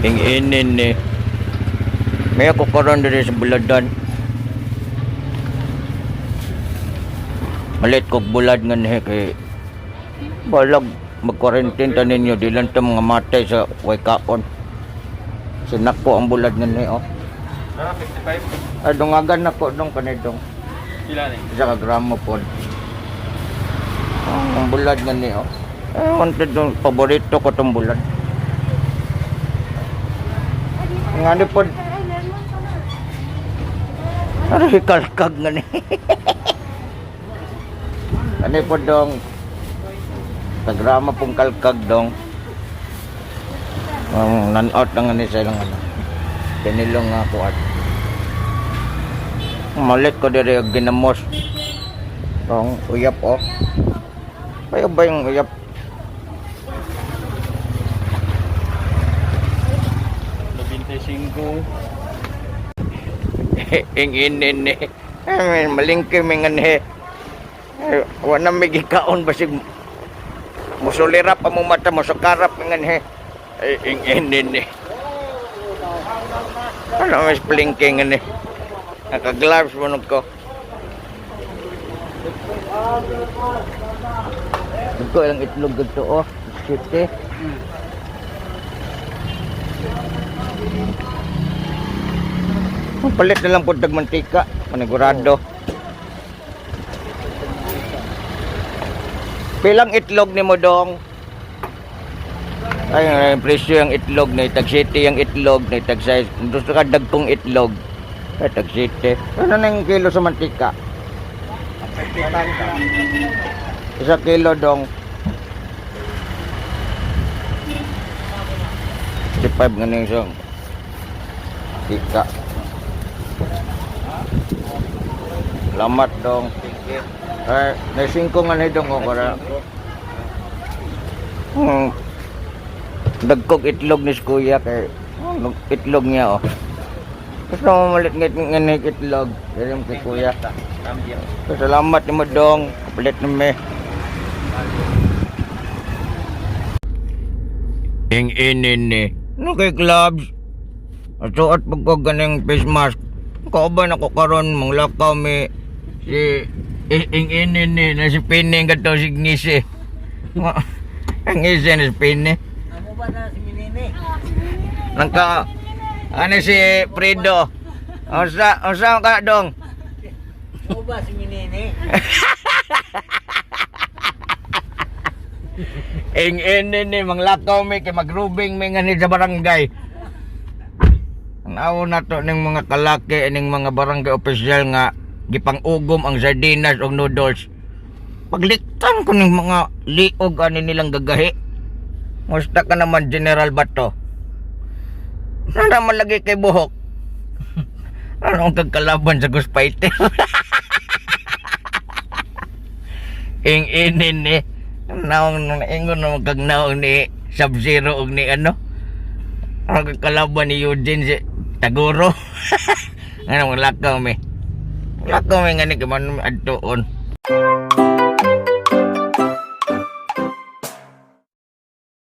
Ing inin ni. May ako karon diri sa buladan. Malit kog bulad nga ni kay balag mag-quarantine ta ninyo, di lang ta mga matay sa way kaon. Sinako ang bulad nga ni oh. Ah, 55. Ay, dungagan nako dong kanidong. Pila ni? Isa ka gramo pod. Oh, ang bulad nga ni oh. Eh, wanted dong paborito ko tong bulad. Nga ni pod. Aray, kalkag nga ni. Ano po dong? Tagrama pong kalkag dong. Ang nan-out lang ni sa ilang ano. Pinilong nga kuat. Malit ko diri og ginamos. Dong, uyap oh. Kayo ba yung uyap? 95. Ing inin ni. Ay, malingki mi nga ni. Ay, wa na may gikaon basig musulirap ang mong mata, musukarap mi nga ni. Ay, ing inin ni. Ano mas palingki nga ni. Naka-gloves mo nun ko. Ko ilang itlog ganito oh. City. Palit na lang po tag mantika, panigurado. Pilang itlog ni mo dong? Ay, ay, presyo yung itlog na tag city yung itlog na tag size. Gusto ka dagkong itlog. Ay, tag city. Ano na yung kilo sa mantika? Isa kilo dong. 65 nga na yung isang tika. Salamat dong. Ay, naising ko nga na dong ko para. Dagkog itlog ni si kuya kay itlog niya oh. Gusto mo malit ngit nga ni itlog. Dili mo kay kuya. So, salamat ni mo dong. Kapalit na me. Ing inin ni. Ano kay gloves? Asuot pag ko ganing face mask. Kauban ako karon manglakaw mi si ing inin ni na si Pining kadto si Ngisi. Ang ngisi ni si Pini. Amo ba na si Minini? Nangka ano si Fredo? Unsa unsa ka dong? Amo ba si Minini? Ing inin ni manglakaw mi kay magrubing mi ngani sa barangay. Ang awo na to ning mga kalaki ning mga barangay opisyal nga gipang-ugom ang sardinas ug noodles. Pagliktan ko ning mga liog ani nilang gagahi. Musta ka naman General Bato? Sana naman lagi kay buhok. Ano ang kagkalaban sa Ghost Fighter? Ing inin ni naong ingon na magkagnaong ni Sub-Zero og ni ano. Ang kalaban ni Eugene si Taguro. Ano, lakaw mi. Lakaw mi nga ni kaman adtoon.